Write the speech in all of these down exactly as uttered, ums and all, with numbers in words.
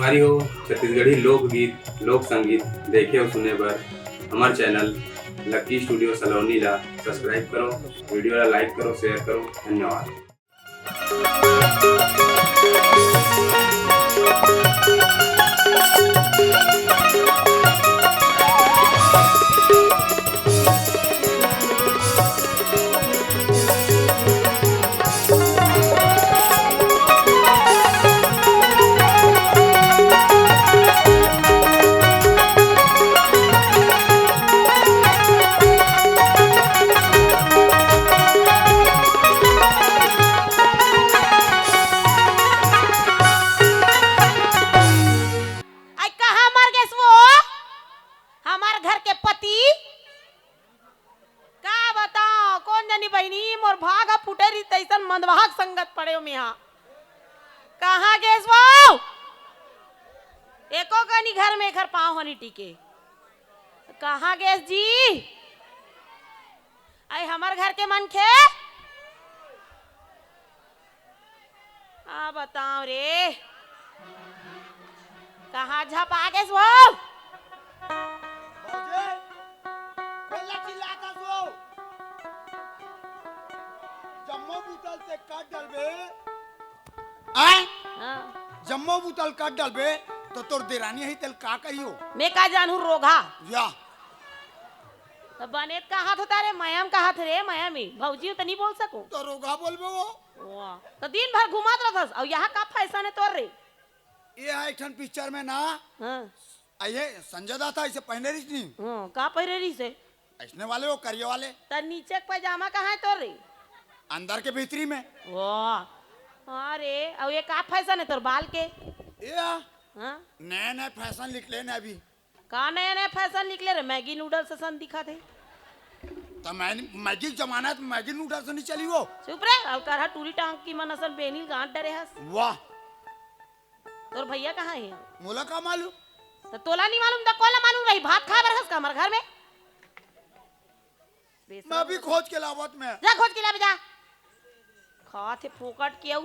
संगवारी हो, छत्तीसगढ़ी लोकगीत, लोक संगीत देखे अउ सुने बर हमर चैनल लक्की स्टूडियो सलोनी ला सब्सक्राइब करो, वीडियो ला लाइक करो, शेयर करो। धन्यवाद। आई कहाँ मर गेस वो? हमार घर के पति। का बताओ, कोन जनी बहिनी, मोर भाग ह फूटे रहिस, तइसन मंदभाग संगत पड़े हो मेहा। कहाँ गेस वो? एको कनी घर में एखर पाँव ह नी टिके। कहाँ गेस जी? आई हमर घर के मनखे। आ बताओ रे, कहाँ झपा गेस वो? भौजी, कोन ला चिल्लात हस वो? जम्मो बोतल ते काट डलबे। आय? हाँ। जम्मो बोतल काट डलबे, तो तोर देरानी ही तेल का कहियो? मैं का जानू रोगहा। या। त बने त कहात होता रे, मया म कहात रे, मया म। भौजी त नहीं बोल सको। तो रोगहा बोलबे वो। वाह। त दिन भर घुमात रहत हस, अउ यहाँ का फैशन है तोर रे? ये है एक ठन पिक्चर में ना। हाँ। आ ये संजय दत्त था, इसे पहने रहिस नहीं। हाँ, का पहने रहिस है? ऐसने वाले वो करिया वाले। त नीचे के पैजामा कहाँ है तोर रे? अंदर के भीतरी में। वाह। अरे, अउ ये का फैशन है तोर बाल के? ये आ, हाँ? नया नया फैशन निकले ना अभी। का नया नया फैशन निकले रे? मैगी नूडल्स असन दिखत हे। त मैं, मैगी के जमाना है, त मैगी नूडल्स नहीं चली वो। चुप रे, अउ करहा टूरी टांग की मन असन बेनी ल गांठ डरे हस। वाह। तोर भैया कहाँ हे? मोला का मालूम? त तोला नहीं मालूम त कोला मालूम रही? भात खाए बर हस का हमर घर में? मैं भी खोज के लावत मैं। जा खोज के लावे जा। खात हे फोकट के अउ।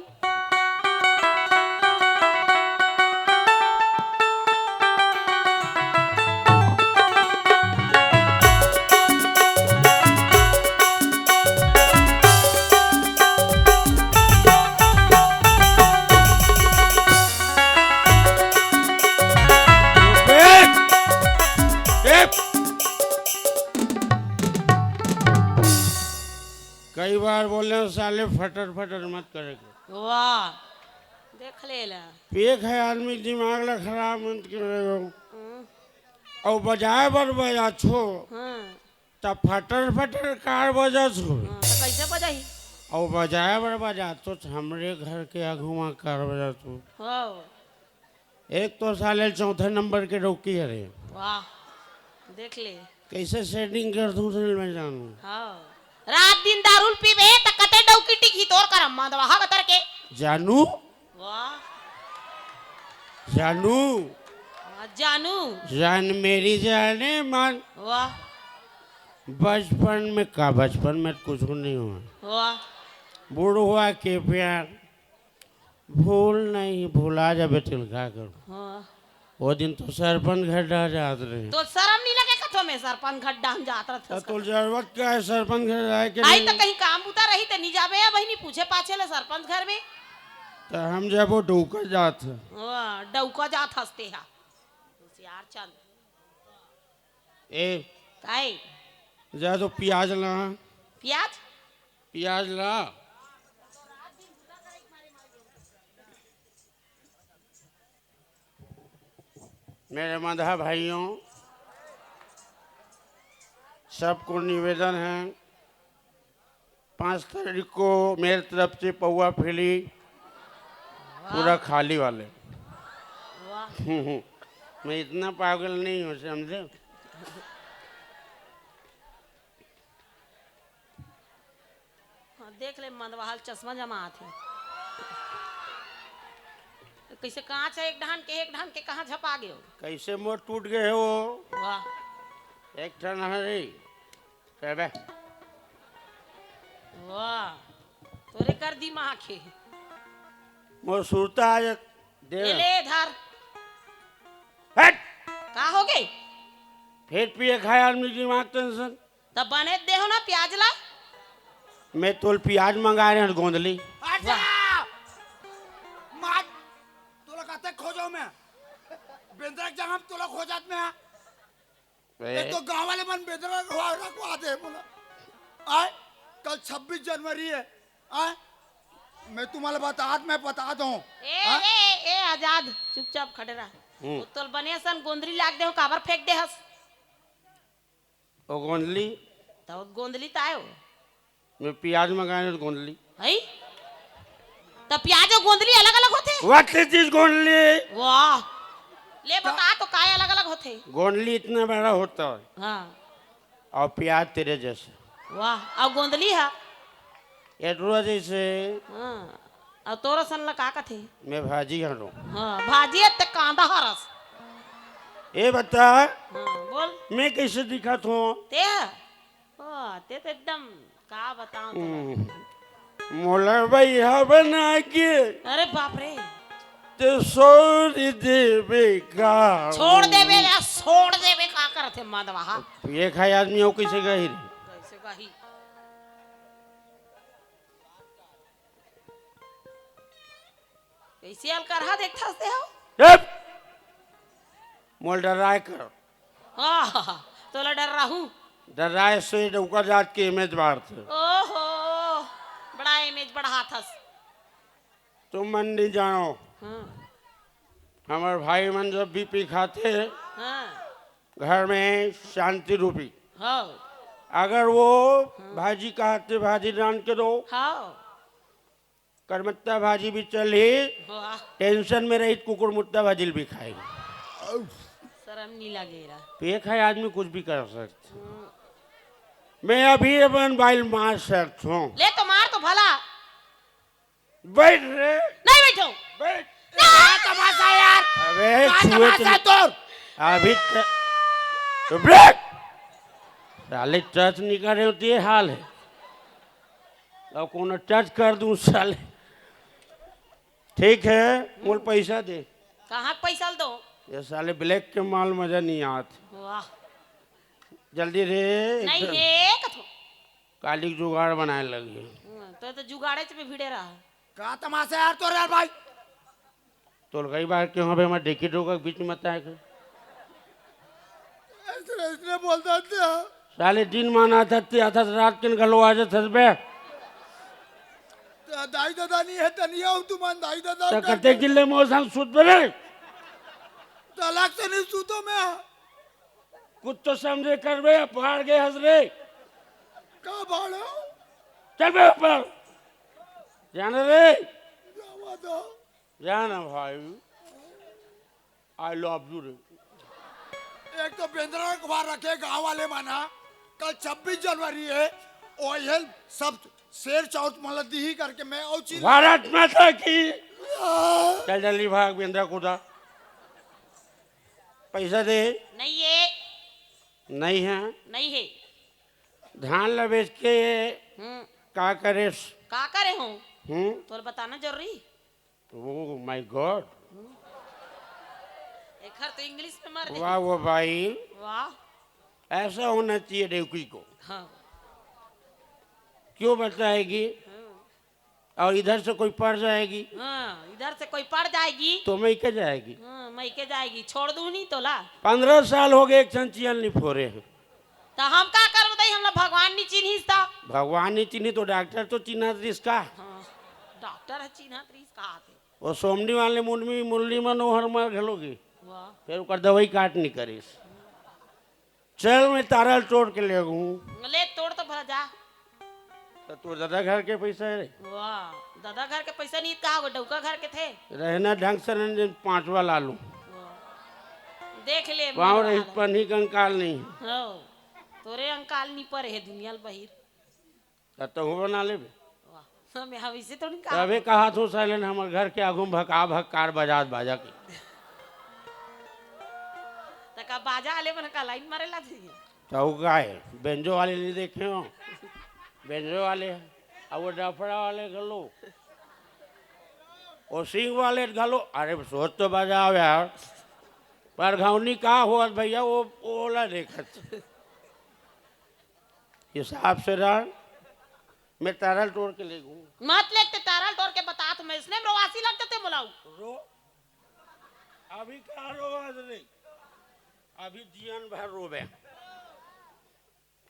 कई बार बोले हो साले, फटर फटर मत करे के। वाह, देख ले ला। पेक है आदमी, दिमाग ला खराब मत करे हो। हम्म। अउ बजाए बर बजाथो, हाँ। त फटर फटर कार बजत हो। हाँ, त कैसे बजाही? अउ बजाए बर बजाथो, त हमरे घर के आगू मा कार बजत हो। हो। एक तो साले चौथे नंबर के डौकी हरे। वाह, देख ले। कैसे सेटिंग कर दूं दिल में जानू। हाँ। रात दिन दारू ल पीबे त कते डौकी टिकही तोर करम मा दवा हगतर के। जानू। वाह। जानू। हाँ, जानू। जान मेरी जाने मन। वाह। बचपन में का, बचपन में कुछ नहीं हुआ। वाह। बुढ़वा के प्यार। भूल नहीं, भुला जाबे तेल का करूं। हाँ। वो दिन तो सरपंच घर डहा जात रहे। तो शर्म नहीं लगे कथो में सरपंच घर डहन जात रहे तो थे। तोल जरूरत का है सरपंच घर जाए के आई नहीं? तो कहीं काम बुता रही ते नहीं जाबे या बहिनी पूछे पाछे ले सरपंच घर में। तो हम जब वो डौका जात है। वाह, डौका जात हंसते हा। होशियार चंद। ए। काई? जा तो प्याज ला। प्याज? प्याज ला। मेरे मधा भाइयों, सबको निवेदन है, पाँच तारीख को मेरे तरफ से पौवा फिली पूरा खाली वाले। वाह। मैं इतना पागल नहीं हूँ, समझे? हाँ, देख ले, मंदवाहल चश्मा जमात हे। कैसे कांच है, एक ढान के, एक ढान के कहाँ झपा गयो? कैसे मोर टूट गए हो? वाह। एक ठन हरी। कहबे। वाह, तोरे कर दिमाग हे। मोर सुरता आज दे। ए ले धर। का हो गे? फेर पिए खाए आदमी दिमाग टेंशन। त बने दे हो ना प्याज ला। मैं तोल प्याज मंगाए रहे गोंदली। अच्छा। मार। तोला कहते खोजो मैं। बेंदरा के जगह तोला खोजत मैं। ए। एक तो गांव वाले मन बेंदरा रखवा दे बोला। आए, कल छब्बीस जनवरी है। आए, मैं तुम्हाला बतात, मैं बता दूं। ए, हाँ? ए, ए, आजाद, चुपचाप खड़े रह। हम्म। वो तोल बने असन गोंदली लाग दे हो, काबर फेंक दे हस? ओ गोंदली। त वो गोंदली त आयो। मैं प्याज मंगाए गोंदली। हई? त प्याज अउ गोंदली अलग-अलग होथे? What is this गोंदली? वाह। ले बता तो काय अलग-अलग होथे? गोंदली इतना बड़ा होता है। हाँ। और प्याज तेरे जैसे। वाह। अउ गोंदली ह? एटुआ जैसे। हाँ। अउ तोर असन ला का कथे? मैं भाजी हरो। हाँ, भाजी ह त कांदा हरस। ए बता। हाँ, बोल। मैं कैसे दिखत हूँ? ते ह? ओ, ते तो एकदम का बताऊं तोला। हम्म। मोला भैया बना के अरे बाप रे। ते छोड़ देबे का? छोड़ देबे या छोड़ देबे का करत हे मदवा हा? ये खाए आदमी हो कैसे गही रे? कैसे गही? कैसे अलकरहा देखथस ते हो? चुप! मोल डराए कर। आहा, तोला डर्राहूं। डराए से डौका जात के image बाढ़थे। ओहो, बड़ा image बढ़ाथस। तुम मन नहीं जानो। हाँ। हमर भाई मन जब भी पी खाथे, हाँ। घर में शांति रूपी। हाँ। अगर वो हाँ। भाजी कहथे भाजी रांध के दो, हाँ। करमत्ता भाजी भी चलही, वाह। Tension में रही, कुकुर मुत्ता भाजी भी खाई। शर्म नहीं लगेरा। पेट है, आदमी कुछ भी कर सकता। हम्म। मैं अभी अपन बाइल मार सकता हूँ। ले तो मार तो भला। बैठ रे। नहीं बैठो। बैठ। क्या तमाशा यार? अबे क्या छुए तमाशा तुम। तोर? अभी त-, तो break। साले touch नहीं करे हो तो ये हाल है। अब कोनो touch कर दूं साले। ठीक है, मोल पैसा दे। कहाँ के पैसा ल दो? ये साले black के माल मजा नहीं आत। वाह। जल्दी रे, नहीं एकदम। है, कथो। काली के जुगाड़ बनाए लगे। हम्म, तो, तो जुगाड़े च में भिड़े रहा। का तमाशा यार तोर यार भाई? तोल कई बार क्यों अबे मैं डेकी डोका के बीच में मत आए कर। ऐसे, ऐसे बोलता था। साले दिन मान आता ते आता रात के घलो आ जात हस बे। त दाई ददा नहीं है, त नहीं आऊ तुमन दाई ददा तो का कते करते? किले मौसम सुत बे रे। त अलग से नहीं सुतो मैं। कुछ तो समझे कर बे, बाहर गए हंस रे। का भाड़ो? चल बे ऊपर। जाना रे। जावा दो। जाना भाई। I love you रे। एक तो बेंदरा अखबार रखे गांव वाले माना, कल छब्बीस जनवरी है, ओहे सब शेर चौथ मला दीही करके मैं और चीज भारत माता की। आ। चल जल्दी भाग बेंदरा कूदा। पैसा दे। नहीं है। नहीं है। नहीं है। धान ला बेच के हम्म। का करे? का करे हूँ? हम्म। तोला बताना जरूरी? Oh my God। एखर तो English में मर वाह, वो भाई। वाह। ऐसा होना चाहिए डेवकी को। हाँ। क्यों बताएगी? हाँ। और इधर से कोई पड़ जाएगी। हाँ, इधर से कोई पड़ जाएगी। तो मइके जाएगी। हाँ, मइके जाएगी। छोड़ दूँ नहीं तोला। पन्द्रह साल हो गए, एक ठन चियल नहीं फोरे हैं। त हम का करबो दई, हमला भगवान नी चिन्हिस त। भगवान नी चिन्ही तो डॉक्टर तो चिन्हत रिस का? हाँ, डॉक्टर ह चिन्हत रिस का आथे। वो सोमनी वाले मुंडमी मुरली मन ओहर मर घलो गे। वाह। फिर ओकर दवाई काट नी करिस। चल मैं तारा ल तोड़ के ले आऊं। ले तोड़ तो भला जा। त तोर दादा घर के पैसा है रे। वाह, दादा घर के पैसा नी त का हो, डौका घर के थे। रहना ढंग से रहना, पांचवा लालू। वाह। देख ले पाँव मोर रही हाल। पन्ही कंकाल नहीं। हो। तोरे अंकाल नी परे हे दुनिया ल बहिर। त तहु बना लेबे। वाह, मैं हवेसे तो नहीं कहा। तबे कहा थो साइलेंट हमर घर के आगू में भका भक कार बजात बाजा के। त का बाजा आले मन का लाइन मारे ला थी? तहु का है, बेंजो वाले नहीं देखे हो? बेंजो वाले, अब वो डफड़ा वाले घलो, वो सिंह वाले घलो, अरे सोच तो बजाओ यार। परघौनी का होत भैया, वो ओला देखत। हिसाब से रह, मैं तारल टोर के ले गूँ। मत लेते तारल टोर के बता, तुम्हें इसने रोवासी लग जाते बुलाऊ। रो, अभी का रोवास रे, अभी जियन भर रोबे।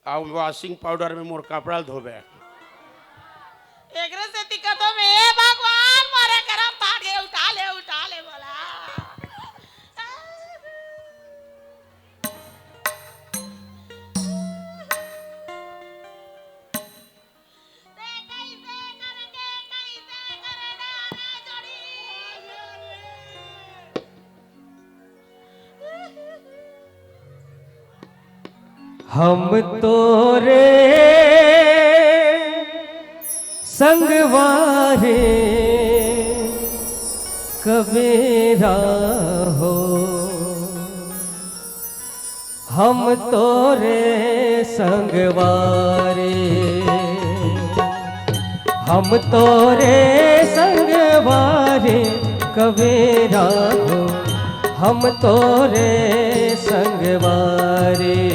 अउ washing powder में मोर कपड़ा धोबे। एकरे सेती कथों में, "हे भगवान, मोरे करम फाट गे, उठा ले, उठा ले," बोला। हम तोरे संगवारी कबीरा हो, हम तोरे संगवारी, हम तोरे संगवारी कबीरा हो, हम तोरे संगवारी,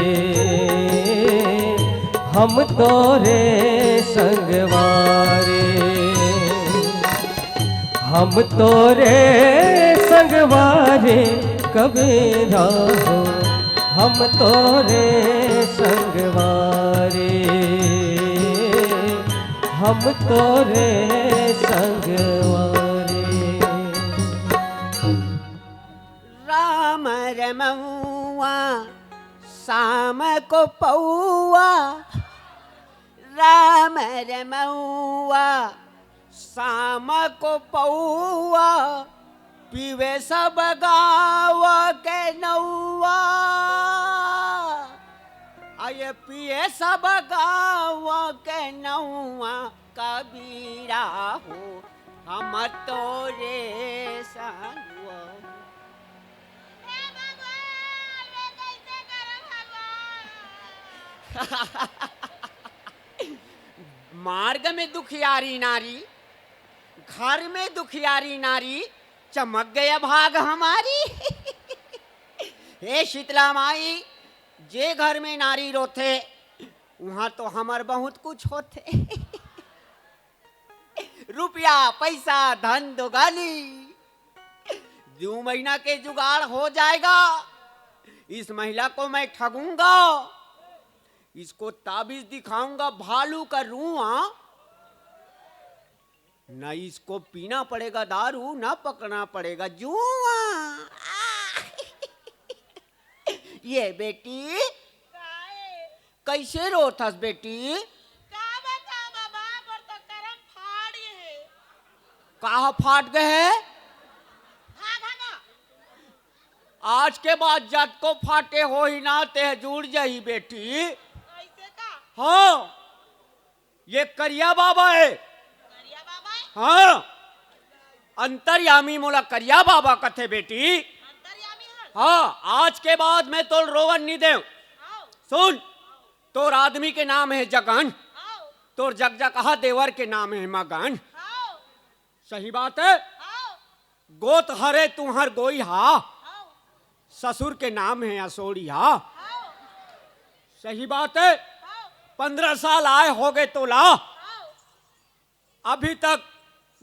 हम तोरे संगवारी, हम तोरे संगवारी कबीरा हो, हम तोरे संगवारी, हम तोरे संगवारी। राम रमौआ, शाम को पौआ, राम रमौआ, शाम को पौआ, पीवे सब गाँव के नौआ। आ ये पिए सब गाँव के नौआ, कबीरा हो, हम तोरे संगवा। हे भगवान, मैं कैसे करूं भगवान? मार्ग में दुखियारी नारी, घर में दुखियारी नारी, चमक गया भाग हमारी। हे शीतला माई, जे घर में नारी रोथे, उहाँ तो हमर बहुत कुछ होथे। रुपया, पैसा, धन दोगाली, दो महीना के जुगाड़ हो जाएगा। इस महिला को मैं ठगूंगा, इसको ताबीज दिखाऊंगा, भालू का रुआ। न इसको पीना पड़ेगा दारू, न पकड़ना पड़ेगा जुआ। ये बेटी, काहे? कैसे रोथस बेटी? का बताओ बाबा, मोर तो करम फाड़ गे हे। का फाट गए हे? हाँ, धागा। आज के बाद जतको फाटे होही ना, ते जुड़ जाही बेटी। कैसे का? हाँ। ये करिया बाबा हे। करिया बाबा हे? हाँ, अंतर्यामी मोला करिया बाबा कथे बेटी। अंतर्यामी हे? हाँ, आज के बाद मैं तोल रोवन नी देव। हाँ। सुन, तोर आदमी के नाम हे जगन, हाँ। तोर जगजगहा देवर के नाम हे मगन। हाँ। सही बात हे? हाँ। गोत हरे तुहर गोई हा, हाँ। ससुर के नाम हे असोड़ी हा। हाँ। सही बात हे? हाँ। पन्द्रह साल आए होगे तोला, हाँ। अभी तक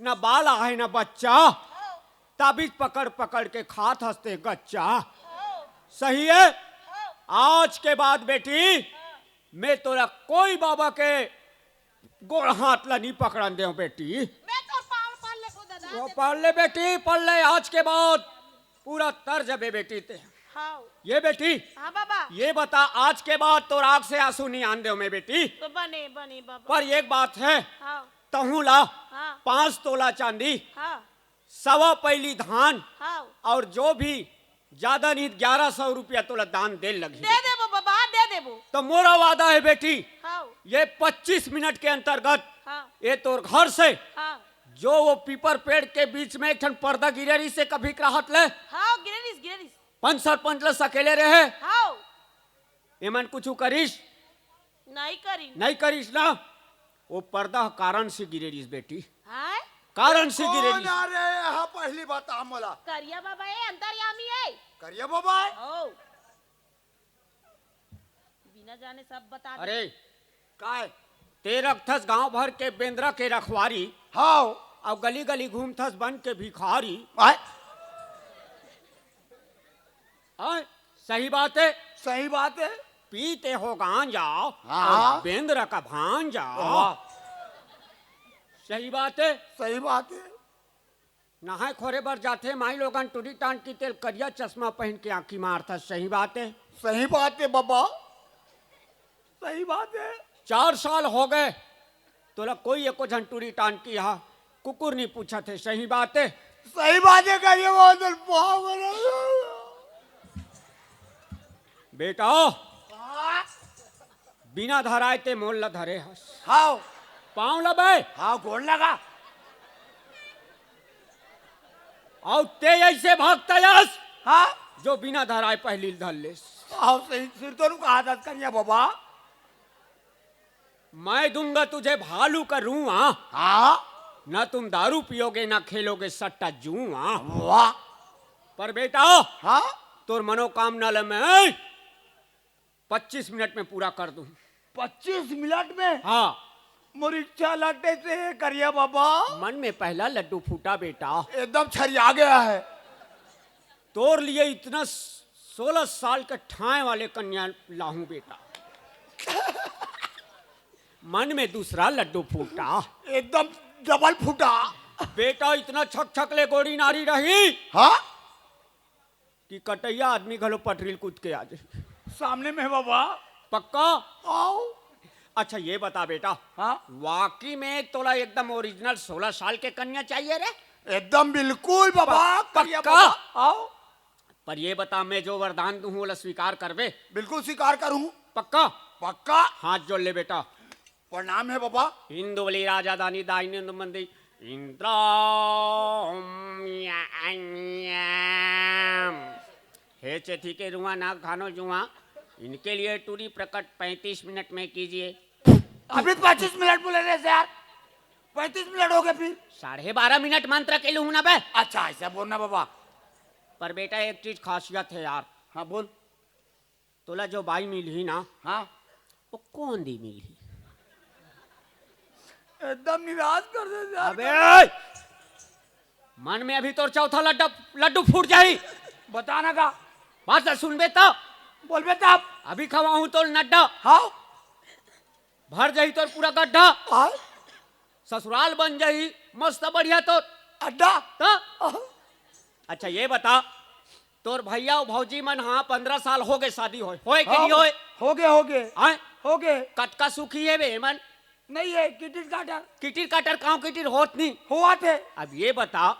न बाल आहे न बच्चा, हाँ। ताबीज पकड़ पकड़ के खात हस ते गच्चा। हाँ। सही हे? हाँ। आज के बाद बेटी, हाँ। मैं तोला कोई बाबा के गोड़ हाथ ला नी पकड़न देव बेटी। मैं तो पाल, पाल ले को दादा, वो दे पाल ले बेटी, पाल ले। आज के बाद पूरा तर जबे बेटी ते। हाँ। ये बेटी, हाँ बाबा। ये बता, आज के बाद तोर आँख से आंसू नी आन देव मैं बेटी। तो बने, बने बाबा। पर एक बात हे, हाँ। तहूँ ला हाँ। पाँच तोला चांदी, हाँ। सवा पैली धान, हाँ। और जो भी ज्यादा नहीं, ग्यारह सौ रुपया तोला दान दे लगही दे बेटी। देबो बाबा, दे देबो। तो मोरा वादा हे बेटी, हाँ। ये पच्चीस मिनट के अंतर्गत हाँ। ये तोर घर से हाँ। जो वो पीपर पेड़ के बीच में एक ठन पर्दा गिरे रहिस हे कभी के रहत ले। हाँ, गिरे रहिस, गिरे रहिस। पंच सरपंच ला सकेले रहे। हाँ। एमन कुछु करिस? नहीं करिन। नहीं करिस ना, वो पर्दा कारण से गिरे रहिस बेटी। हाँ? कारण से गिरे कौन रहिस। आ रहे हैं? हाँ, पहली बता मोला। करिया बाबा हे, अंतर्यामी हे। करिया बबा। हो। बिना जाने सब बता दे। अरे, काय? ते रखथस गांव भर के बेंदरा के रखवारी, हाव। अउ गली गली घूमथस बन के भिखारी। आय, आय, सही बात है। सही बात है। पीते हो गांजा, हाँ। अउ बेंदरा का भांजा। वाह, सही बात है। सही बात है। नहाए खोरे बर जाथे माई लोगन टूरी टांट की तेल करिया चश्मा पहन के आंखी मारथस। सही बात है। सही बात है बबा, सही बात है। चार साल हो गए, तोला कोई एको झन टूरी टांट की हा कुकुर नहीं पूछा थे। सही बात है। सही बात है, करिया बबा, तो पाँव बना। बेटा, बिना धराए ते मोल ला धरे हस। हाव। पाँव ला बे। हाव, गोड़ लगा। अउ ते ऐसे भक्त यस, हाँ। जो बिना धराए पहली धर लेस। हाव, सही सिर तो नु कहा था करिया बबा। मैं दूंगा तुझे भालू का रुआ, हाँ। ना तुम दारू पियोगे ना खेलोगे सट्टा जुआ। वाह। पर बेटा, हाँ। तोर मनोकामना ला मैं पच्चीस मिनट में पूरा कर दूं। पच्चीस मिनट में? हाँ। मोर इच्छा लड्डे से करिया बबा। मन में पहला लड्डू फूटा बेटा। एकदम छरिया गया है। तोर लिए इतना सोलह साल के ठाए वाले कन्या लाहूं बेटा। मन में दूसरा लड्डू फूटा। एकदम डबल फूटा। बेटा, इतना छक छक ले गोड़ी नारी रही हाँ। कि कटैया आदमी घलो पटरील कूद के आ जाए। सामने में बबा। पक्का? आओ। अच्छा, ये बता बेटा, हाँ। वाकई में तोला एकदम ओरिजिनल सोलह साल के कन्या चाहिए रे? एकदम बिल्कुल बबा। पक्का? करिया बबा। आओ। पर ये बता, मैं जो वरदान दूं हूं, ओला स्वीकार करबे? बिल्कुल स्वीकार करूं। पक्का? पक्का। हाथ जोड़ ले बेटा। प्रणाम है बबा। इंदु बलि राजा दानी दाहिने इंदु मंदी इंद्राम याम। हे चेथी के रुआ नाग खानो जुआ, इनके लिए टूरी प्रकट पैंतीस मिनट में कीजिए। अभी तो पच्चीस मिनट बोले रहे थे यार, पैंतीस मिनट हो गए फिर। साढ़े बारह मिनट मंत्र के लूँ ना बे। अच्छा, ऐसा बोलना बबा। पर बेटा, एक चीज खासियत है यार, हाँ बोल। तोला जो बाई मिलही ना, हाँ। वो कौन दी मिलही? एकदम निराश कर दे यार। अबे, मन में अभी तोर चौथा लड्डा लड्डू फूट जाही। बताना का? बात ला सुनबे तब। बोलबे तब। अभी खवाहूं तोर नड्डा। हाँ। भर जाही तोर पूरा गड्ढा। हाँ। ससुराल बन जाही मस्त बढ़िया तोर। अड्डा। त अच्छा, ये बता, तोर भैया अउ भौजी मन, हाँ, पंद्रह साल हो गए शादी होए, होए के नहीं होए? हो गए, हो गए। आए? हो गए। कतका सुखी है बे मन। नहीं है, किटिर काटर। किटिर काटर काव किटिर होत नहीं। हुआ थे। अब ये बता,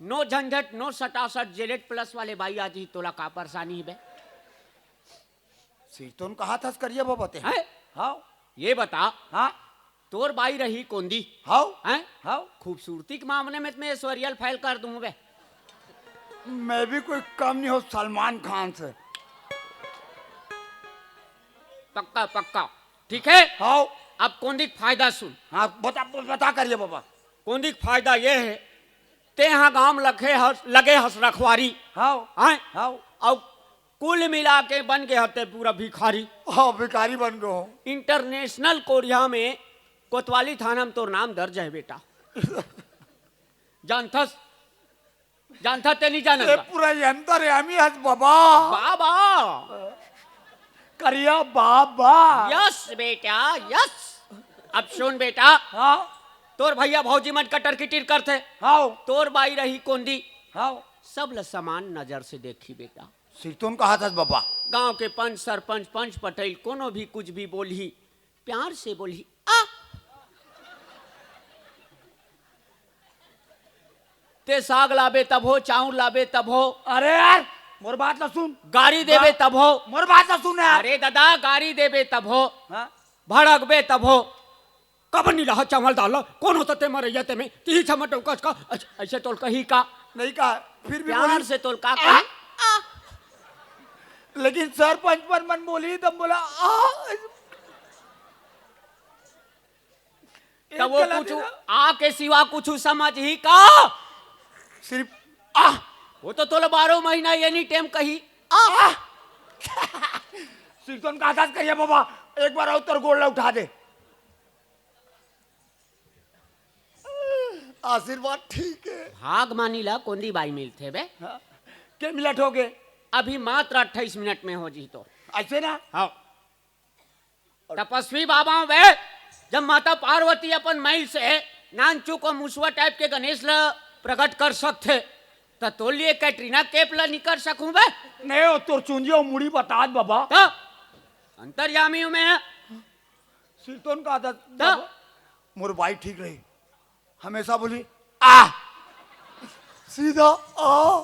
नो झंझट, नो सटासट, जेलेट प्लस वाले बाई आज ही तोला का परेशानी है बे? सीटोन कहा था करिया बाबा ते। हैं? हाँ। ये बता, हाँ। तोर बाई रही कोंदी? हाँ। हैं? हाँ। खूबसूरती के मामले में तो मैं ऐश्वर्या फेल कर दूं बे। मैं भी कोई कम नहीं हो सलमान खान से। पक्का, पक्का। ठीक है? हाँ। अब कोंदी के फायदा सुन। हाँ, बता, बता करिया बाबा। कोंदी के फायदा ये है, ते हा गांव लखे हस, लगे हस रखवारी। हाँ। हैं? हाँ। अउ कुल मिला के बन गए हते पूरा भिखारी। हाँ, भिखारी बन गए हो। इंटरनेशनल कोरिया में कोतवाली थाना में तोर नाम दर्ज है बेटा। जानथस? जानथा ते नहीं जानत ये बा? पूरा ये अंदर है, हम ही हस बाबा। बाबा। करिया बाबा। यस बेटा, यस। अब सुन बेटा, हाँ। तोर भैया भौजी मन कटर किटिर करथे। हाँ। तोर बाई रही कोंदी। हाँ। सब ल समान नजर से देखी बेटा। सीटोन कहा था बाबा। गांव के पंच, सरपंच, पंच पटेल कोनो भी कुछ भी बोलही, प्यार से बोलही, आ। ते साग लाबे तब हो, चाउर लाबे तब हो। अरे यार, मोर बात ला सुन। गारी देबे तब हो। मोर बात ला सुन यार। अरे दादा, गारी देबे तब हो। हाँ? भड़कबे तब हो। कब नहीं रहा चावल दाल, कौन होता ते मरैया ते में, तिही छमट डौकस का, ऐस-, ऐसे तोल कही का? नहीं कहा, फिर भी प्यार बोली। से तोल का आ? कही? लेकिन सरपंच पर मन बोली तब बोला, आ। तब वो एक गला कुछ देना। आ के सिवा कुछ समझ ही का? सिर्फ आ। वो तो तोला बारह महीना एनी टाइम कही। आ! सिरतोन का आकाश कहिए बाबा, एक बार अउ तोर गोड़ ला उठा दे। आशीर्वाद ठीक है। भाग मानी ला कोंदी बाई मिलथे बे। हाँ। के मिनट हो गए? अभी मात्र अट्ठाईस मिनट में हो जी तो। ऐसे ना? हाँ। तपस्वी बाबा बे, जब माता पार्वती अपन मैल से नानचुक मुसवा टाइप के गणेश ला प्रकट कर सकथे, त तोर लिए कैटरीना कैफ ला नहीं कर सकूं बे? नहीं, वो तोर चुंदिया मुड़ी बतात बाबा। त अंतर्यामी हूं मैं। सिरतोन का आदत। त? मोर बाई ठीक रही, हमेशा बोली, "आ।" सीधा आ।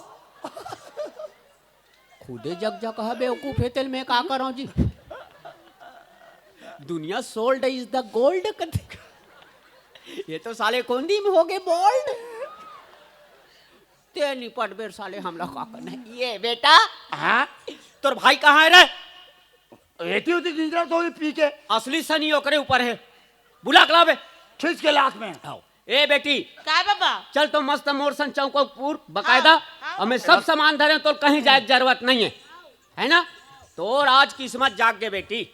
खुदे जग जग है बेवकूफ है, तेल में का करो जी? दुनिया sold is the gold कथे। ये तो साले कोंदी में हो गए bold। ते निपट बेर साले, हमला का करना है? ये बेटा, हाँ? तोर भाई कहाँ है रे? एती उती गिंजरा तो भी पी के। असली सनी ओकरे ऊपर है। बुला के लाबे। खींच के लाख में। आओ। ए बेटी। का बाबा? चल तो मस्त मोर सन चौकोपुर बकायदा। हाँ, हाँ। और मैं सब सामान धरे, तो कहीं जाए के जरूरत नहीं है। है ना? तोर आज किस्मत जाग गे बेटी।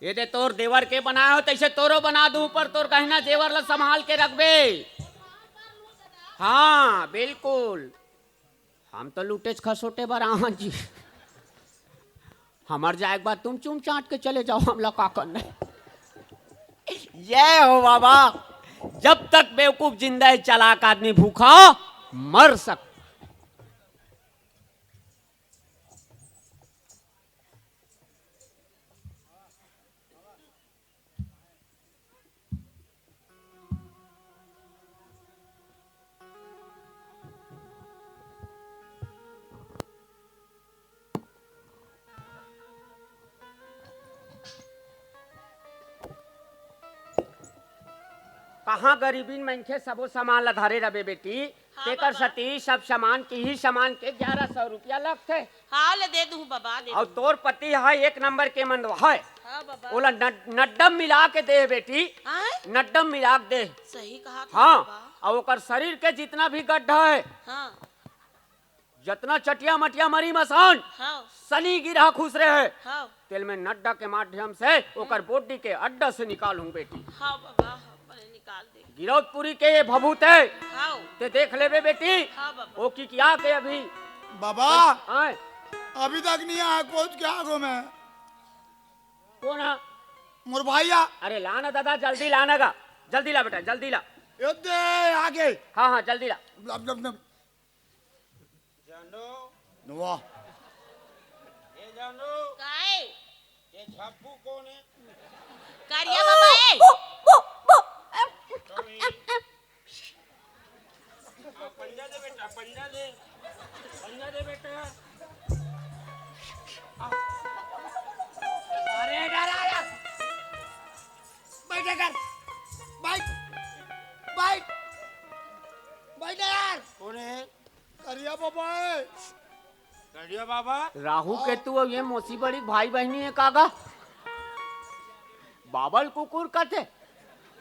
ये दे तोर देवर के बनाए हो, तैसे तोरो बना दूं, पर तोर गहना जेवर ला संभाल के रखबे। हाँ, बिल्कुल। हम तो लूटेच खसोटे बर आवन जी। हमर जाए के बाद तुम चुम चाट के चले जाओ, हमला का करना है? ये हो बाबा, जब तक बेवकूफ जिंदा है, चालाक आदमी भूखा मर सक। कहाँ गरीबीन मनखे सबो सामान ला धरे रबे बेटी, हाँ, तेकर बाबा। सती सब सामान के ही सामान के ग्यारह सौ रुपया लगथे। हाँ, ले दे दूँ बाबा, दे अउ दूँ। तोर पति ह एक नंबर के मंदवा है। हाँ, बाबा। ओला नड-, नड्डम मिला के दे बेटी। हाँ? नड्डम मिला के दे। सही कहा था हाँ, बाबा। अउ ओकर शरीर के जितना भी गड्ढा है, हाँ। जतना चटिया मटिया मरी मसान, हाँ। सनी गिरहा खुसरे है। हाँ। तेल में नड्डा के माध्यम से ओकर हम्म। बोडी के अड्डा से निकालूं बेटी। हाँ बाबा, हाँ, बने निकाल दे। गिरौदपुरी के ये भभूत है। हाँ। ते देख लेबे बेटी। हाँ बाबा। वो की क्या के अभी। बाबा। आए। अभी तक नहीं आया, कोच के आगो में। कौन है? मोर भैया। अरे ला ना दादा, जल्दी ला ना गा। जल्दी ला बेटा, जल्दी ला। ये दे, आ गए। हाँ, हाँ, जल्दी ला। लब, लब, लब। जानू। वाह। ए जानू। काय? ये झब्बू कौन है? करिया बाबा, ए। कौन है? आ, पंजा दे बेटा, पंजा दे। पंजा दे बेटा। आ। अरे डरा यार। बैठ यार। बैठ। बैठ। बैठ यार। कौन है? करिया बाबा है। करिया बाबा। राहु हाँ। केतु अउ ये मोसी बड़ी भाई बहिनी है कागा। बाबल कुकुर कथे।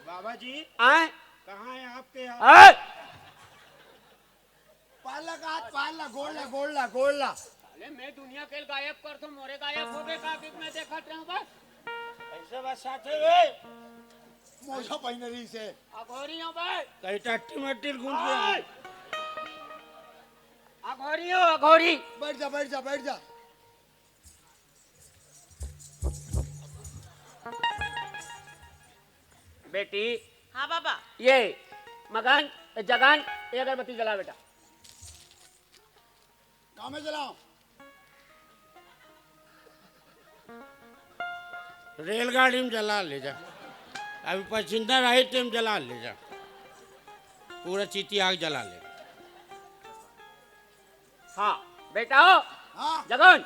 बाबा जी। आए। कहाँ है आपके यहाँ? आए। पाला का हाथ, पाला, गोड़ ला, गोड़ ला, गोड़ ला। साले मैं दुनिया के गायब कर तो मोरे गायब हो गए का कि मैं देखत रहूं बस। ऐसे बस साथे वे। मोजा पहने रही से। अघोरी हो बे। कहीं टट्टी मट्टी घूम गया। आए। अघोरी हो, अघोरी। बैठ जा, बैठ जा, बैठ जा। बेटी। हाँ बाबा। ये मगन, जगन, ये अगरबत्ती जला बेटा। कामे जलाओ। रेलगाड़ी में जला ले जा। अभी पसीना रही टेम जला ले जा। पूरा चीती आग जला ले। हाँ, बेटा हो। हाँ। जगन,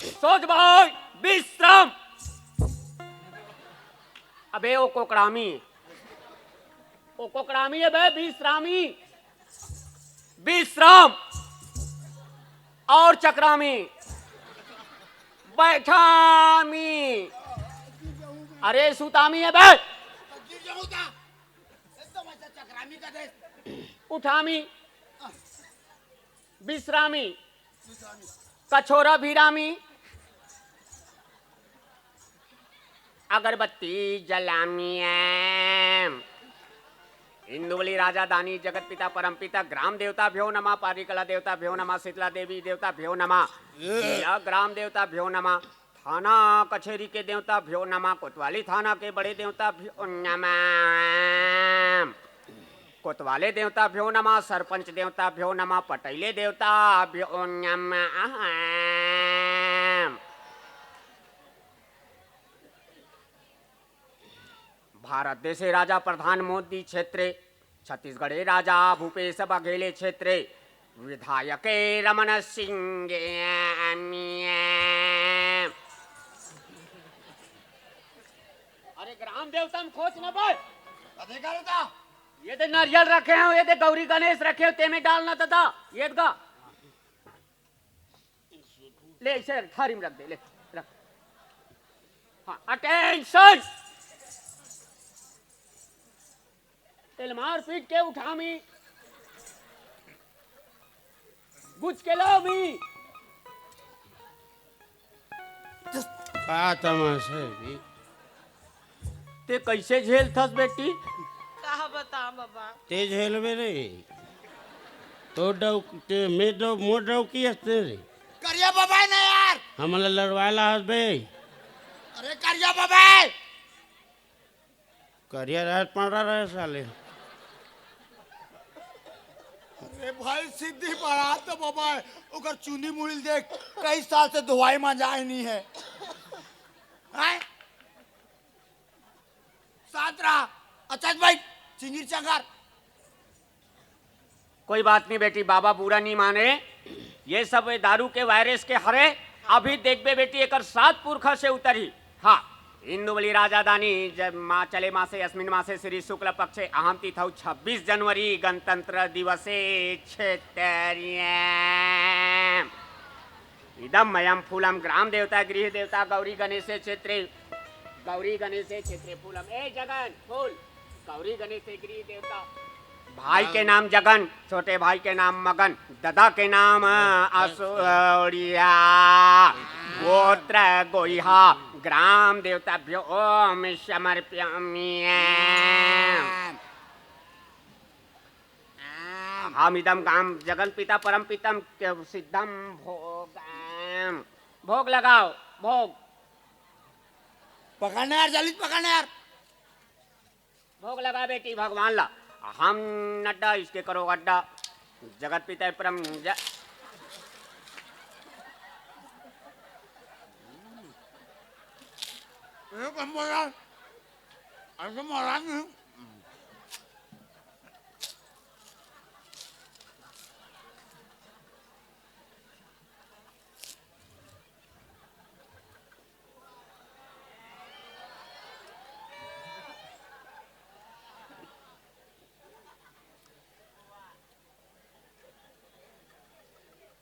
सोच भाई, विश्राम। अबे वो कोकड़ामी है। वो कोकड़ामी है बे, विश्रामी। विश्राम और चक्रामी। बैठामी। अरे सुतामी है बे। गिर जाऊंगा। एकदम ऐसा चक्रामी का दे। उठामी। विश्रामी, कछोरा भिरामी, अगरबत्ती जलामी। इंदुवली राजा दानी, जगत पिता परम पिता, ग्राम देवता भ्यो नमा, पारी कला देवता भ्यो नमा, शीतला देवी देवता भ्यो नमा, ए। जिला ग्राम देवता भ्यो नमा, थाना कचेरी के देवता भ्यो नमा, कोतवाली थाना के बड़े देवता भ्यो नमा, कोतवाले देवता भ्यो नमा, सरपंच देवता भ्यो नमा, पटैले देवता भ्यो नमा। भारत देशे राजा प्रधान मोदी क्षेत्रे, छत्तीसगढ़े राजा भूपेश बघेले क्षेत्रे, विधायके रमन सिंह। अरे ग्राम देवता म खोच न बे। अधिकार था। ये दे नरियल रखे हो, ये दे गौरी गणेश रखे हो, तेमे डालना दादा, ये दगा। ले, इसे थारी में रख दे, ले, रख। हाँ, अटेंशन। तेल मार पीट के उठामी, गुज के लामी। का तमाशा है बे? ते कैसे झेलथस बेटी? का बता बाबा? ते झेलबे रे। तो डौक, ते में डौ, मोर डौकी हस ते रे। करिया बाबा है ना यार। हमला लड़वाए ला हस बे। अरे करिया बाबा है। करिया रहे, पांवरा रहे साले। अरे भाई, सिद्धि बारात तो बाबा है, ओकर चुंदी मुड़ी देख, कई साल से धोवाई मांजाई नहीं है। हैं? शांत रहा, अच्छा भाई, चिंगीर चंगार। कोई बात नहीं बेटी, बाबा बुरा नहीं माने, ये सब ये दारू के वायरस के हरे। अभी देखबे बेटी, एकर सात पुरखा से उतरही। हाँ, इंदुवली राजा दानी, जब माँ चले मासे, अस्मिन मासे श्री शुक्ल पक्षे अहम तिथौ छब्बीस जनवरी गणतंत्र दिवसे क्षेत्रीय। इदम मयम फूलम ग्राम देवता गृह देवता गौरी गणेश क्षेत्रे, गौरी गणेश क्षेत्रे फूलम। ए जगन फूल, गौरी गणेश गृह देवता। भाई के नाम जगन, छोटे भाई के नाम मगन, दादा के नाम असोड़िया, गोत्र गोइहा, ग्राम देवता भ्यो ओम समर्प्यामि। हम इदम गाम जगन पिता परम पितम के सिद्धम भोग। भोग लगाओ, भोग। पकड़ना यार, जल्दी पकड़ना यार। भोग लगा बेटी भगवान ला। हम नड्डा इसके करो अड्डा। जगत पिता परम ज-, ए, कम बोला। ऐसे महाराज नहीं।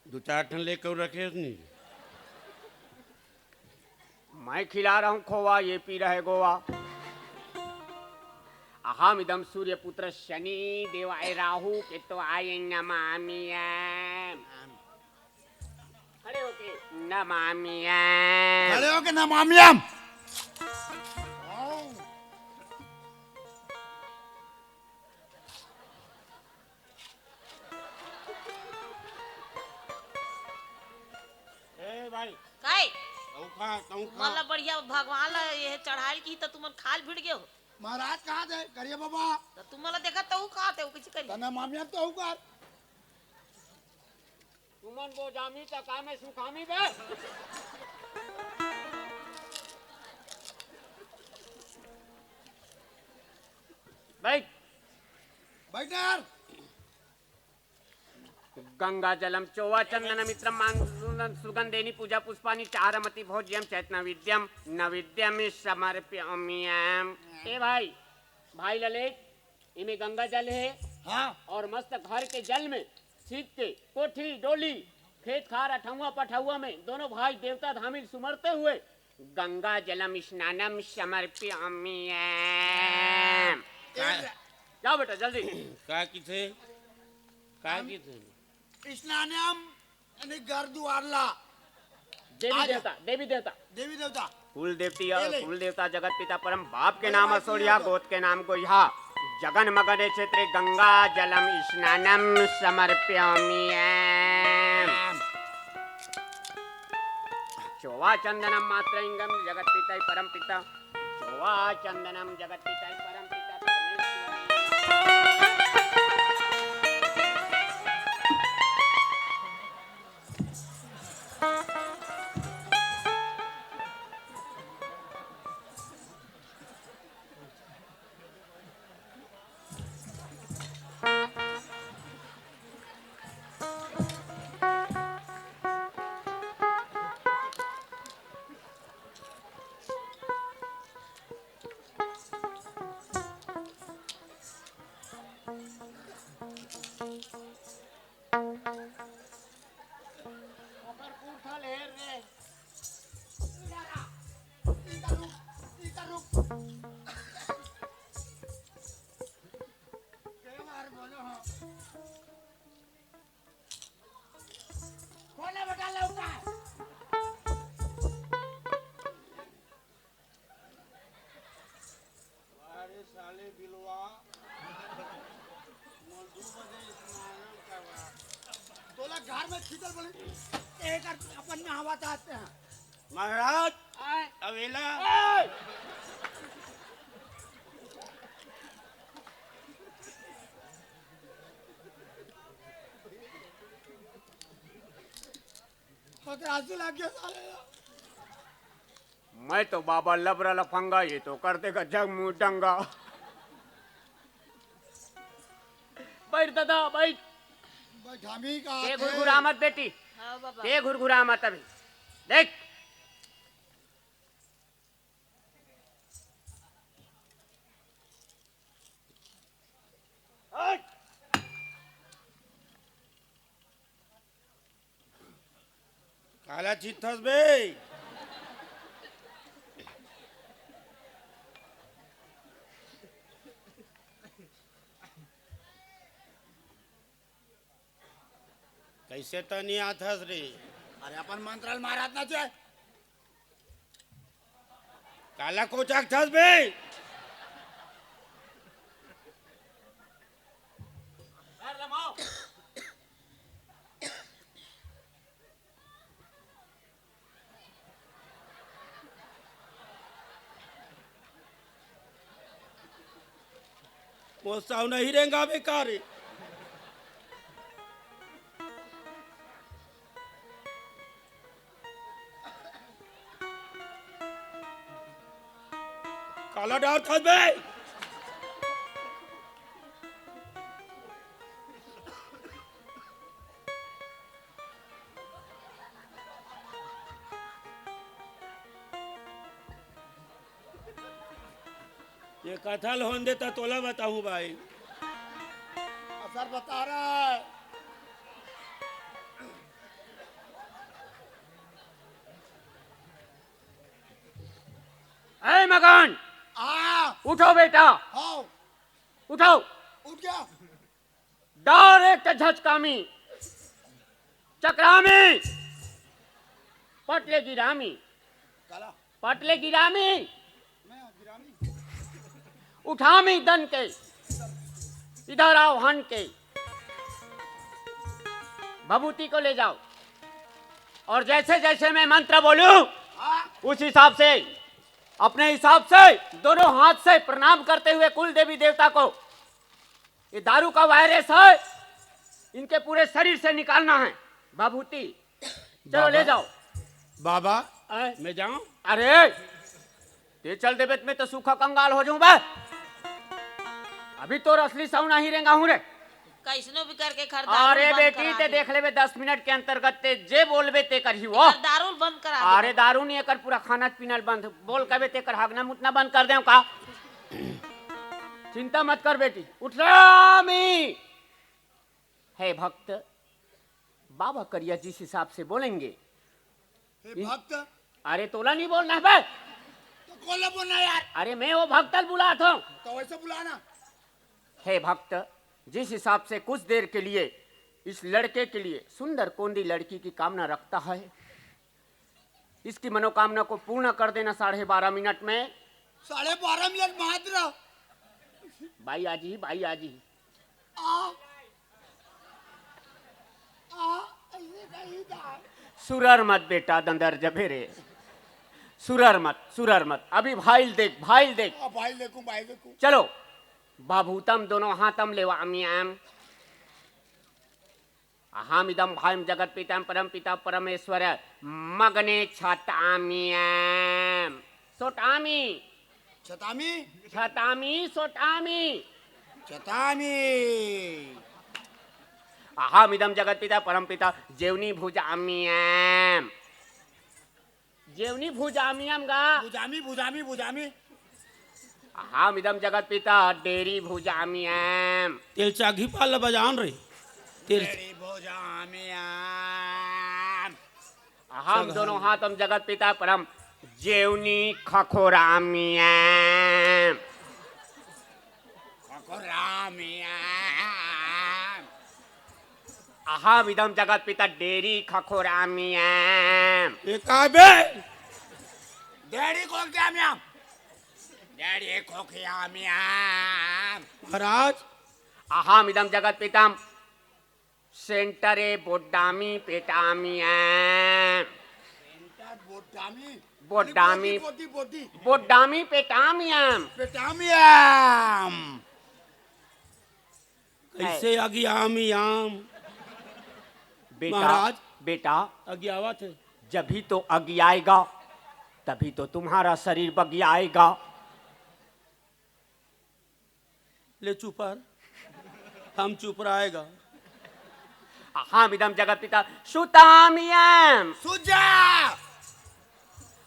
दो चार ठन लेके अउ रखे हस नहीं। मैं खिला रहा हूँ खोवा, ये पी रहे गोवा। अहम इदम सूर्यपुत्र शनि देवाय राहु केतु आय नमामि। खड़े होके नमामि। खड़े होके नमामि। ए भाई, काय? तहूं खा, तहूं खा। तुमन ला बढ़िया भगवान ला ये चढ़ाइल की त तुमन खाल भिड़ गए हो। महाराज कहाँ थे? करिया बाबा। त तुमन ला देखा तहूं कहाँ थे, वो किसी करिया। तना मामिया तो होकर। तुमन बोजामी त का मैं सुखामी बे? बैठ। बैठ ना यार। गंगा जलम चोवा चंदन मित्रम मांगुनम सुगंधेनी पूजा पुष्पानी चारमती भोज्यम चैतनविद्यम नविद्यम समर्प्यम्यम। ए भाई, भाई ललेट, इमे गंगा जल है। हाँ। और मस्त घर के जल में सीत के कोठी डोली खेत खार अठौआ पठौआ में दोनों भाई देवता धामिल सुमरते हुए गंगा जलम स्नानम समर्प्यम्यम। का- जाओ बेटा जल्दी। का किथे? का किथे? स्नानम, यानी घर दुआर ला। देवी आज देवता, देवी देवता। देवी देवता। कुल देवती, ये ले। कुल देवता जगत पिता परम बाप के अरे नाम भाई, असोरिया, सुनो तो। गोत के नाम गोइहा। जगन मगन क्षेत्र गंगा जलम स्नानम समर्प्यामि। चोवा चंदनम मात्र इंगम जगत पिता परम पिता। चोवा चंदनम जगत पिता परम पिता परमेश्वर। ओकर पुरखा ले रे। इधर रुक, इधर रुक। के बार बोलो हो। खोले बेटा लौटा। अरे साले बिलवा, मोर दू बजे स्नान करवा। तोला घर में खींचल बोले, एक अपन नहावा चाहते हैं। महाराज, आए। अवेला। ए! ओकर आंसू लग गया साले ला। मैं तो बाबा लबरा लफंगा, ये तो कर देगा जग मुंह डंगा। बैठ दादा, बैठ। बैठामी का ते आते। घुरघुरा मत बेटी, हाँ बाबा। ते घुरघुरा मत अभी। देख, काला चित्थस बे? कैसे तो नहीं आथस रे? अरे अपन मंत्र ल मारत ना चे। काला कोचाक थस बे? मोर साव नहीं रेंगा बेकार। काला डार था बे। ये कथा ल होन दे त तोला बताहूँ भाई। असर बता रहा है। ए मगन, आ। उठो बेटा। हाँ। उठो। उठ गया। डायरेक्ट झचकामी, चकरामी, पटले गिरामी, काला? पटले गिरामी, मैं गिरामी। उठामी दन के, इधर आओ हन के, भभूति को ले जाओ। और जैसे जैसे मैं मंत्र बोलूं, हाँ। उस हिसाब से, अपने हिसाब से दोनों हाथ से प्रणाम करते हुए कुल देवी देवता को ये दारू का वायरस है, इनके पूरे शरीर से निकालना है। बाबूती, चलो, ले बाबा। जाओ। बाबा, आए। मैं जाऊं? अरे, ते चल देबे त मैं तो सूखा कंगाल हो जाऊं बे। अभी तो असली सौना ही रेंगा हूं रे। कैसनो भी करके खर दारू अरे बंद बेटी, करा ते दे। देख लेबे, दस मिनट के अंतर्गत ते जे बोलबे ते करही वो। एकर दारू बंद करा दे। अरे दारू नहीं, एकर पूरा खाना पीना बंद। बोल कबे ते एकर हगना मुतना बंद कर देव का? चिंता मत कर बेटी, उठ रामी। हे भक्त, बाबा करिया जिस हिसाब से बोलेंगे। हे भक्त। अरे तोला नहीं बोलना है बे। तो कोला बोलना यार। अरे मैं वो भक्तल बुलात हूँ। तो वैसे बुलाना। हे भक्त, जिस हिसाब से कुछ देर के लिए इस लड़के के लिए सुंदर कोंदी लड़की की कामना रखता है। इसकी मनोकामना को पूर्ण कर देना साढ़े बारह मिनट में। साढ़े बारह मिनट मात्र। बाई आजी, बाई आजी। आ, आ, ऐसे कहीं जाए। सुरर मत बेटा, दंदर जबे रे। सुरर मत, सुरर मत। अभी भाईल देख, भाईल देख। आ, भाईल देखूं, भाईल देखूं। चलो, बाबू तम दोनों हाथम लेवा मियाम। अहमिदं भाईं जगत्पितं परमपिता परमेश्वर मग्ने छतामियं। सोटामि। छतामि। छतामि, सोटामि। छतामि। अहमिदं जगत्पिता परमपिता जेवनी भुजामियं। जेवनी भुजामियम गा। भुजामी, भुजामी, भुजामी। अहमिदं जगत्पिता डेरी भुजामियम। तेल चाघी पाल बजान रे। तेल डेरी भुजामियम। अहम दोनों हाथम जगत्पिता परम जेवनी खखोरामियम। खखोरामियम। अहमिदं जगत्पिता डेरी खखोरामियम। ये का बे? डेरी खोखियामियम। डेरी खोखियामियम। महाराज। अहमिदं जगत्पितम सेंटरे बोड्डामी पेटामियम। सेंटर बोड्डामी? बोड्डामी। बोड्डी, बोड्डी, बोड्डी। बोड्डामी पेटामियम। पेटामियम। कैसे अगियाम याम? बेटा, महाराज। बेटा, अगियावत है। जब ही तो अगियाएगा, तभी तो तुम्हारा शरीर बगियाएगा। ले चुप रह, हम चुप रहेगा। अहमिदं जगत्पिता सुतामियम। सुजा।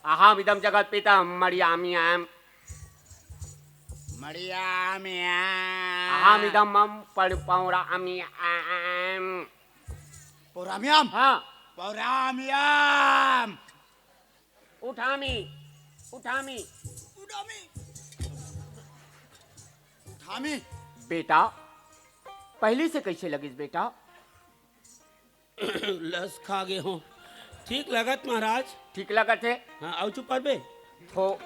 अहमिदं जगत्पिता मरियामियम। मरियामियम। अहमिदं मम पड़-, पौरामियम। पौरामियम? हाँ। पौरामियम। उठामी, उठामी। उठामी। उठामी। बेटा, पहली से कैसे लगिस बेटा? लस खा गे हो। ठीक लगत महाराज। ठीक लगत है? हाँ, आउ चुप बे। थो,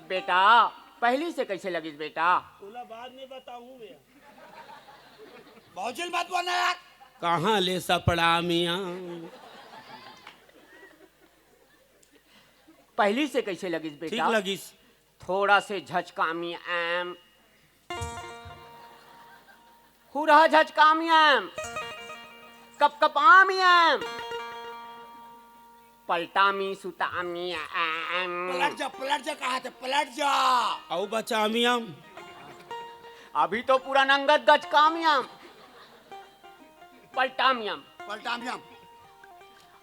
बेटा, पहली से कैसे लगिस बेटा? तोला बाद में बताऊं भैया। भौजी ल मत बोलना यार। कहाँ ले सपड़ा मियाँ? पहली से कैसे लगिस बेटा? ठीक लगिस। थोड़ा से झचकामियम। हुरहा झचकामियम। कपकपामियम। पलटामी सुतामियम। पलट जा, पलट जा, कहा थे, पलट जा। अउ बचामियम। अभी तो पूरा नंगत गचकामियम। पलटामियम। पलटामियम।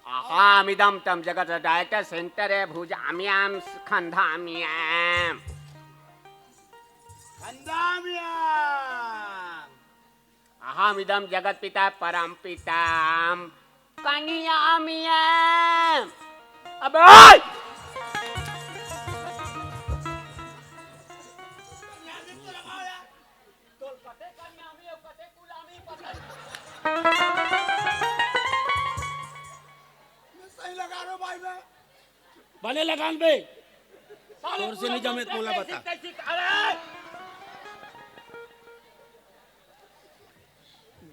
अहमिदं तं जगत डायरेक्टर सेंटर है भुजामियम खंधामियम। खंधामियम। अहमिदं जगत पिता परम पिता कनियामियम। अबे! सही लगा रहे हो भाई मैं। बने लगान बे। तोर से नहीं जमे, तोला बता। अरे!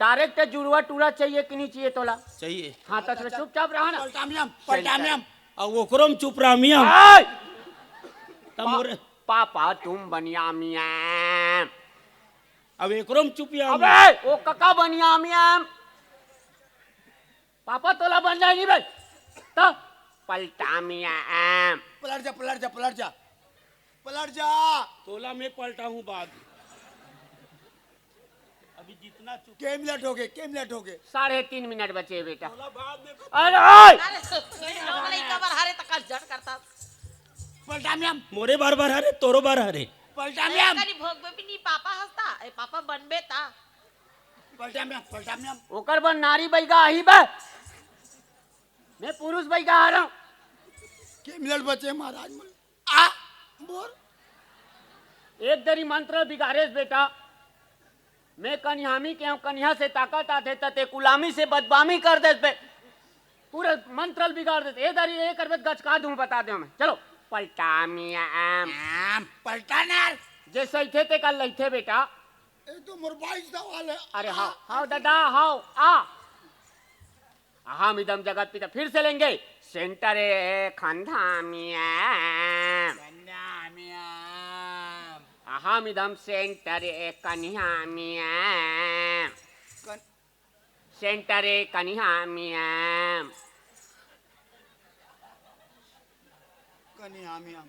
डायरेक्ट जुड़वा टूरा चाहिए कि नहीं चाहिए तोला? चाहिए। हाँ, तो चुपचाप रहा ना। पलटामियम, पलटामियम। अब ओकरो में चुप रहा मियाँ। ए! तब पा-, मोरे पापा तुम बनिया मियाँ। अब एकरो में चुप या अबे, ओ कका बनिया मियाँ। पापा तोला बन जाएगी बे। तो पलटा मियाँ। पलट जा, पलट जा, पलट जा। पलट जा। तोला मैं पलटा हूँ बाद। अभी जितना चुप। के मिनट हो गए, के मिनट हो गए? साढ़े तीन मिनट बचे बेटा। तोला बाद में। अरे! अरे, लोग लइका बर हरे त कस झट करता। पलटा मियाँ। मोरे बार बार हरे, तोरो बार हरे। पलटा मियाँ। कनी भोगबे भी नहीं पापा हंसता। ए पापा बनबे ता। पलटा मियाँ, पलटा मियाँ। ओकर बर नारी बैगा आही बे। मैं पुरुष बैगा आ रहा हूँ। के मिनट बचे महाराज मोर? आ, बोल। एक दरी मंत्र बिगाड़ेस बेटा। मैं कनिहामी के हूँ, कनिहा से ताकत आथे, त ते कुलामी से बदबामी कर देस बे। पूरा मंत्र ल बिगाड़ देस। ए दारी, ए करबे त गचका दूँ, बता दे मैं। चलो। पलटा मियाँ। आम, पलटा ना। जे सहिथे ते का लहिथे बेटा। ए तो मोर बाईस सवाल है। अरे हाँ, हाँ दादा, हाँ, आ। अहम इदम जगत पिता, फिर से लेंगे। सेंटर ए खंधा मियाँ। खंधा मियाँ। अहम इदम सेंटर ए कन्हा मियाँ। कन- सेंटर ए कन्हा मियाँ। कन्हा मियाँ।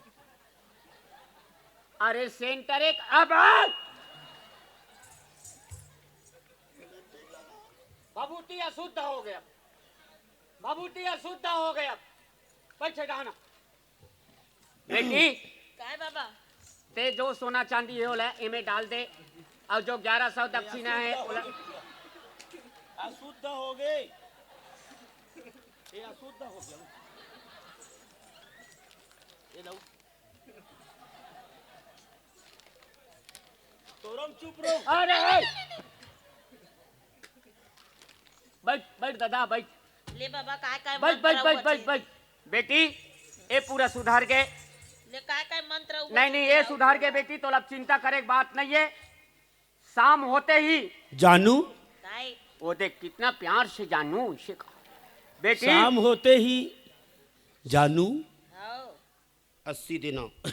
अरे सेंटर एक, अब भभूति अशुद्ध हो गया, भभूति अशुद्ध हो गया। पैसे डालना। बेटी, काय बाबा? ते जो सोना चांदी हे ओला एमे डाल दे, और जो ग्यारह सौ दक्षिणा है ओला। अशुद्ध हो गए, ये अशुद्ध हो गया। ये लो। तोरम चुप रहो। अरे, ए! बैठ, बैठ दादा, बैठ। ले बाबा, काय काय बैठ, मंत्र बैठ, बैठ, उबचे? बैठ, बैठ। बेटी, ए पूरा सुधार के। ले काय काय मंत्र उबचे? नहीं, नहीं, ये सुधार के बेटी, तो अब चिंता करे के बात नहीं है। शाम होते ही जानू। काय? वो देख, कितना प्यार से जानू इसे कहा। बेटी। शाम होते ही जानू। हाँ। अस्सी देना। पैसा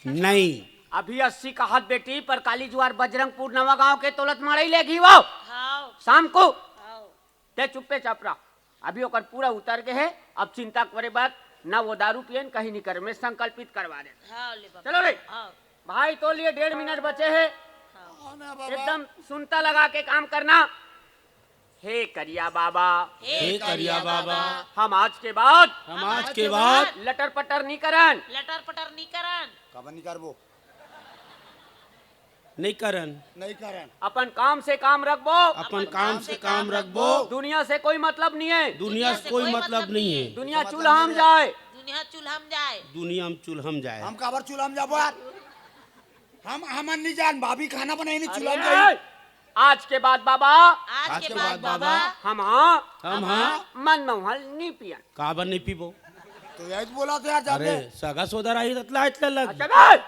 नहीं। अभी अस्सी कहत बेटी, पर काली जुआर बजरंगपुर नवा गांव के तोलत मड़ई लेगही वो। हाँ। शाम को। हाँ। ते चुप्पे चाप रह। अभी ओकर पूरा उतर के हे, अब चिंता करे बात ना, वो दारू पियन कहीं नहीं करे, मैं संकल्पित करवा दे। हाँ, ले बाबा। चलो रे। हाँ। भाई तो लिए डेढ़ मिनट बचे हे। हाँ। हाँ ना बाबा। एकदम सुनता लगा के काम करना। हे करिया बाबा, हे करिया बाबा, हम आज के बाद हम आज के बाद लटर पटर नहीं करन। लटर पटर नहीं करन। काबर नहीं करबो? नहीं करन। नहीं करन। अपन काम से काम रखबो। अपन काम से काम रखबो। दुनिया से कोई मतलब नहीं है। दुनिया से कोई मतलब नहीं है। दुनिया चूल्हा में जाए। दुनिया चूल्हा में जाए। दुनिया में चूल्हा में जाए। हम काबर चूल्हा में जाबो यार? हम, हमन नहीं जान, भाभी खाना बनाई नहीं, चूल्हा में अरे, जाई। आज के बाद बाबा, आज के बाद बाबा, हम हाँ, हम हाँ। मनमोहन नहीं पियन। काबर नहीं पीबो? तो यही तो बोला था यार, जान अरे, ले। सगा सोदर आही त लाज लग। अच्छा बे।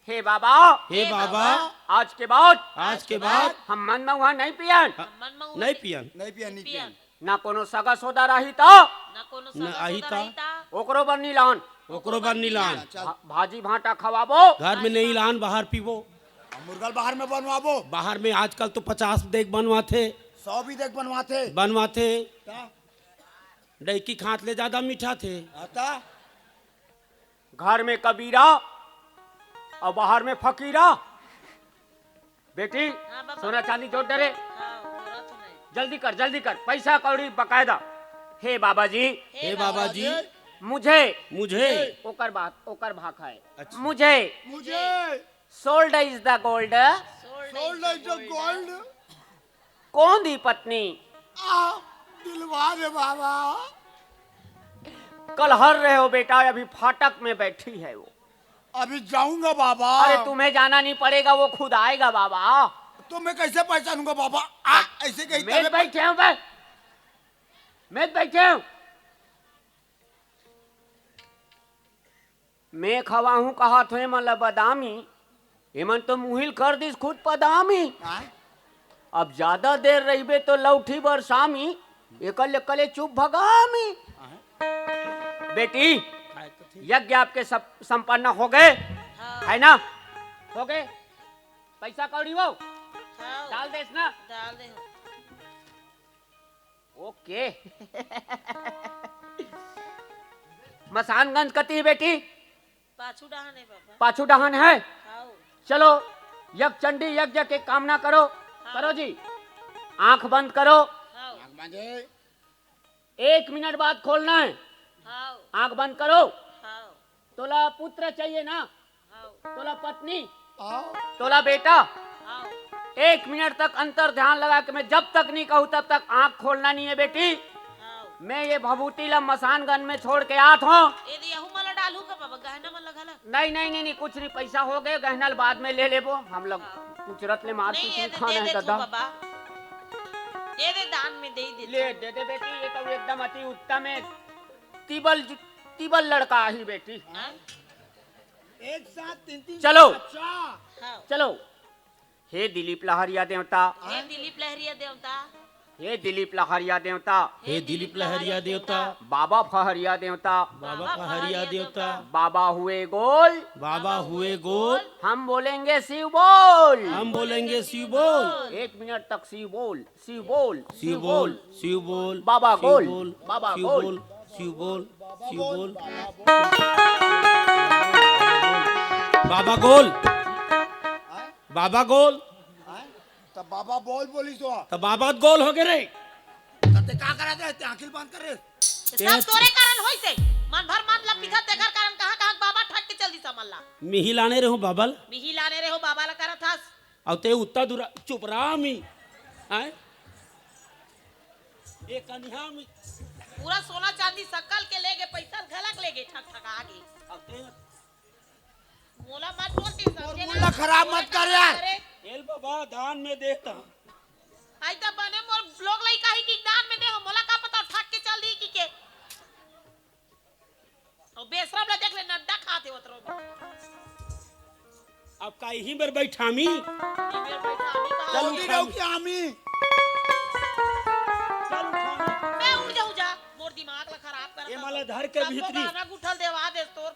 हे बाबा, हे बाबा, आज के बाद, आज के बाद हम मनमोहन नहीं पियन। हाँ, मनमोहन नहीं पियन। नहीं पियन, नहीं पियन। ना कोनो सगा सोदर आही त, ना कोनो न सगा आही सोदर त। आही त। ओकरो बर नी लान। ओकरो बर नी लान। चल। भा-, भाजी भाटा खवाबो। घर में नहीं लान, बाहर पीबो। अब मुर्गा बाहर में बनवाबो। बाहर में आजकल तो पचास देख बनवाथे। सौ भी देख बनवाथे। बनवाथे। त? डैकी खात ले ज्यादा मीठा थे। आता? घर में कबीरा और बाहर में फकीरा। बेटी, हाँ, बाबा। सोना चांदी जोड़ डरे। हाँ, जोड़त हूँ मैं। जल्दी कर, जल्दी कर, पैसा कौड़ी बकायदा। हे बाबा जी, हे बाबा जी, मुझे, मुझे, ओकर बात, ओकर भाखा है। अच्छा। मुझे, मुझे, sold is the gold। Sold is the gold। कौन दी पत्नी? आ, दिलवा दे बाबा। कलहर रहे हो बेटा, अभी फाटक में बैठी है वो। अभी जाऊंगा बाबा। अरे तुम्हें जाना नहीं पड़ेगा, वो खुद आएगा बाबा। तो मैं कैसे पहचानूंगा बाबा? आ, ऐसे कहीं मैं तबे बैठे हूँ बे। मैं बैठे हूँ। मैं खवाहूँ कहत हो एमन ला बदामी, एमन तो मुहिल कर दिस खुद पदामी। आय? अब ज्यादा देर रहिबे तो लौठी बर सामी, एकर ले कले चुप भगामी। आय? बेटी, आय तो ठीक। यज्ञ आपके सब संपन्न हो गए, हाँ। है ना? हो गए? पैसा कौड़ी वो? हाँ। डाल देस ना? डाल दे। ओके। मसानगंज कती है बेटी? पाछू डहान है बाबा। पाछू डहान है? हाँ। चलो, यज्ञ चंडी यज्ञ के कामना करो। हाँ। करो जी। आंख बंद करो। हाँ। आंख बंद है। एक मिनट बाद खोलना है। हाँ। आंख बंद करो। हाँ। तोला पुत्र चाहिए ना? हाँ। तोला पत्नी? हाँ। तोला बेटा? हाँ। एक मिनट तक अंतर ध्यान लगा के मैं जब तक नहीं कहूँ तब तक आंख खोलना नहीं है बेटी। हाँ। मैं ये भभूति ला मसानगंज में छोड़ के आत हूँ। ए दे, यहू मन ला डालू का बाबा, गहना मन ला घला? नहीं, नहीं, नहीं, नहीं, कुछ नहीं, पैसा हो गए, गहना ल बाद में ले लेबो, हम लोग कुछ रत ले मार नहीं, पीट ये नहीं दे, खाना दे है दे तू दादा। बाबा, दे दे, दान में दे ही दे ले, तू। दे दे बेटी, ये तो एकदम अति उत्तम है, तिबल, तिबल लड़का ही बेटी। हाँ? एक साथ तीन तीन चलो। बच्चा। हाँ। चलो। हे दिलीप लहरिया देवता। हे दिलीप लहरिया देवता। हे दिलीप लहरिया देवता। हे दिलीप लहरिया देवता। बाबा फहरिया देवता। बाबा फहरिया देवता। बाबा हुए गोल। बाबा हुए गोल। हम बोलेंगे शिव बोल। हम बोलेंगे शिव बोल। एक मिनट तक शिव बोल, शिव बोल, शिव बोल, शिव बोल। बाबा गोल, बाबा गोल। शिव बोल, शिव बोल। बाबा गोल। बाबा गोल। हैं? त बाबा बोल बोलिस हो। त बाबा गोल हो गे रे। त ते का करत रहे? ते आँखी ल बंद कर रे। ये सब तोरे कारण होइस हे। मन भर मन ल पीथस, तेकर कारण कहाँ कहाँ बाबा ठग के चल दिस हमन ला। मिही लाने रहे हो बाबा ल। मिही लाने रहे हो बाबा ल करत हस। अउ ते उत्ता दूरा चुप रहा मी। हैं? ए कनिहा मी। पूरा सोना चांदी सकल के ले गे, पैसा घलक ले गे, ठग ठगा गे। अब ते मोला मत बोल के और समझे ना। मुल्ला खराब मत कर यार। अरे। एल बाबा, दान में देता। आई त बने मोर लोग लइका ही कि दान में दे हो, मोला का पता ठग के चल दी कि के। अउ बेशरम ला देख ले, नड्डा खात हे ओतरो में। अब का इही बर बैठामी? इही बर बैठामी का? चल उठामी। चल उठामी। मैं उड़ जाऊं जा, मोर दिमाग ला खराब कर। ए माला धर के भीतरी। गाना गुठल देवा दे तोर।